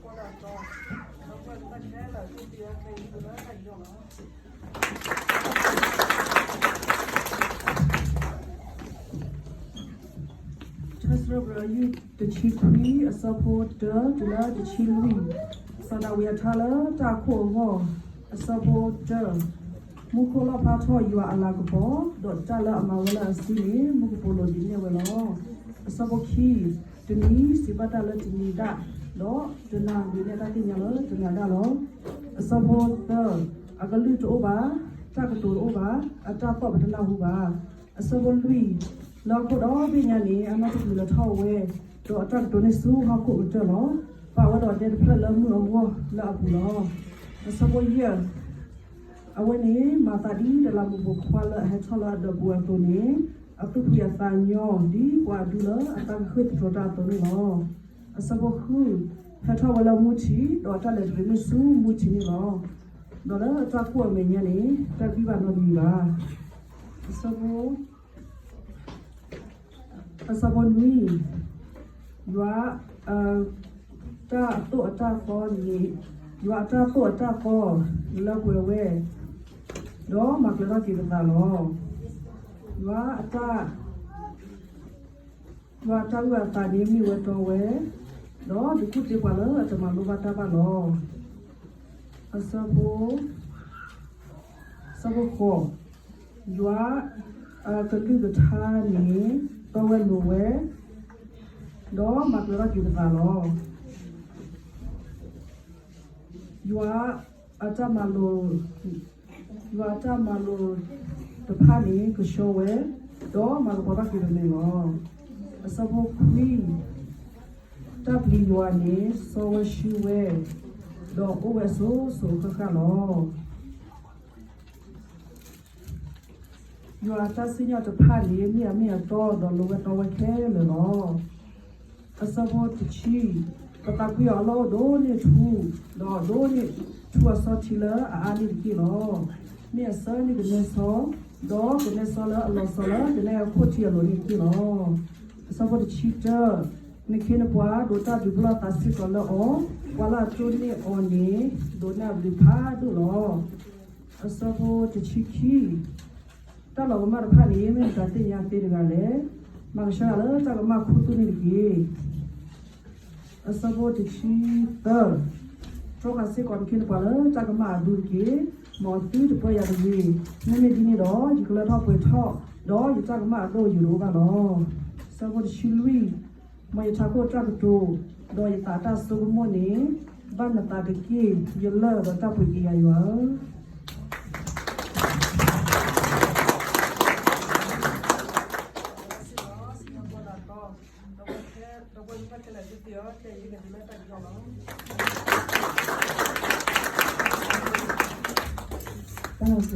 ထါစံးထီၣ်ပတြၢၤ တဆံခွံ အဆၢဖိတၢ တုၤလၢတဆံလွံၢ်, စီၤဒၤဝံးအထါလၢတၢ်အခိၣ်အဂီၢ်, အဆၢဖိတၢ, မူခိၣ်လီၣ်ဖျါထီၣ်ယွၤအလၤကပီၤ, ဒီးတၢ်လၢအမၤဝဲလၢအစုန့ၣ် မူကပိာ်လိၤဒ်န့ၣ်ဝဲလီၤ. အဆၢဖိခံ, တနံၤစံးဘၣ်တၢ်လၢတနံၤဒၣ်, ဒီးတနၤဒ်န့ၣ်တၢ်သ့ၣ်ညါလၢတနၤဒၣ်လီၤ. အဆၢဖိသၢ, အကလုၢ်တအိၣ်ဘၣ်, တၢ်ကတိၤတအိၣ်ဘၣ်, အတၢ်သီၣ်ပတနၢ်ဟူဘၣ်. အဆၢဖိလွံၢ်, လၢဟီၣ်ခိၣ်ဒီဘ့ၣ်ညါန့ၣ် အနီၢ်တကလုာ်လဲၤထီၣ်ဝဲ, ဒီးအတၢ်ကတိၤန့ၣ်ဆူဟီၣ်ခိၣ်ကတၢၢ်လီၤ. ပာ်ဝဲဒီးဒဲတဖျၢၣ်လၢမုၢ်အဂီၢ်လၢအပူၤလီၤ. အဆၢဖိယဲၢ်, အဝဲန့ၣ်မၤသးဒ်တလးမူးပိာ်ခွါလၢအဟဲထီၣ်လၢအဒၢးပူၤအသိးန့ၣ်, အသူၣ်ဖှံအသးညီ ဒ်ပှၤအဒူလၢအသးကဃ့ၢ်သတြီၤတၢ်အသိးန့ၣ်လီၤ. အဆၢဖိဃု, ဟဲထီၣ်ဝဲလၢမူထံး, ဒီးတၢ်လဲၤတရံးန့ၢ်ဆူမူထံးန့ၣ်လီၤ. ဒီးလၢတၢ်ကိၢ်အမဲာ်ညါန့ၣ် တၢ်ဂံၢ်ဘၣ်နီတမံၤဘၣ်. အဆၢဖိ အဆၢဖိနွံ, ယွၤ တၢ်အသိၣ်အတၢ်သီန့ၣ်, ယွၤအတၢ်သိၣ်အတၢ်သီလၢပှဲၤဝဲ, ဒီးမၤကျၢၤထီၣ်က့ၤပသးလီၤ. ယွၤအတၢ် ယွၤအတၢ်အုၣ်အသးန့ၣ်မ့ၢ်ဝဲတီဝဲ, ဒီးဒုးကူၣ်သ့ပှၤလၢအတမၤလိဘၣ်တၢ်ဘၣ်လီၤ. အဆၢဖိ အဆၢဖိဃိး, ယွၤအကလုၢ်ကထါန့ၣ် တီဝဲလိၤဝဲ, ဒီးမၤကျၢၤထီၣ်က့ၤပသးလီၤ. ယွၤအတၢ်မၤလိာ်, ယွၤအတၢ်မၤလိာ်တဖၣ်န့ၣ် ကဆှီဝဲ, ဒီးမၤကပီၤထီၣ်က့ၤပမဲာ်လီၤ. အဆၢဖိခွံ, တၢ်ပျံၤယွၤန့ၣ် စီဝဲဆှံဝဲ, ဒီးအိၣ်ဝဲအစိၤစိၤအဃၣ်ဃၣ်လီၤ. ယွၤအတၢ်စံၣ်ညီၣ်တဖၣ်န့ၣ် မ့ၢ်အမ့ၢ်အတီ ဒီးလိၤဝဲတီဝဲခဲလၢာ်လီၤ. အဆၢဖိတဆံ, ပသးကွံအီၤအလီၢ်အိၣ်ဒိၣ်န့ၢ်ထူ, ဒီးဒိၣ်န့ၢ်ထူအစီထံလၢအအါန့ၢ်တက့ၢ်လီၤ. မ့ၢ်အဆၢန့ၢ်ကနဲစီ, ဒီးကနဲစီလၢအလီၤစီၤလၢကနဲအခိၣ်ထံးအလိၤန့ၣ်တက့ၢ်လီၤ. အဆၢဖိတဆံတၢ, နခ့နပှၤဒိးတၢ်ဒုးပလီၢ်သးစ့ၢ်ကီးလၢအီၤ, ပှၤလၢအတိၢ်န့ၢ်အီၤန့ၣ် ဒိးန့ၢ်အဘျုးဖးဒိၣ်လီၤ. အဆၢဖိတဆံခံ, တၢ်လီၤကမၣ်တဖၣ်န့ၣ် မ့ၢ်မတၤသ့ၣ်ညါသ့တဂၤလဲၣ်. မၤကဆှီယၤလၢတၢ်ကမၣ်ခူသူၣ်န့ၣ်တက့ၢ်. အဆၢဖိတဆံသၢ, တြီဃာ်စ့ၢ်ကီးနခ့နပှၤလၢတၢ်ကမၣ်အဒူတက့ၢ်. မ်အသုတပၢယၤတဂ့ၤ. မ့မ့ၢ်ဒ်န့ၣ်ဒီး ယကလၢထီၣ်ပှဲၤထီၣ်, ဒီးယတၢ်ကမၣ်အဒိၣ်ယိာ်တအိၣ်ဘၣ်လီၤ. အဆၢဖိတဆံလွံၢ်, မ်ယထးခိၣ်တၢ်ကတိၤ, ဒီးယသးတၢ်ဆိကမိၣ်န့ၣ် ဘၣ်နသးတက့ၢ်. ယလၢၢ်ဒီးတၢ်ပှ့ၤက့ၤယၤယွၤဧၢ. တၢ်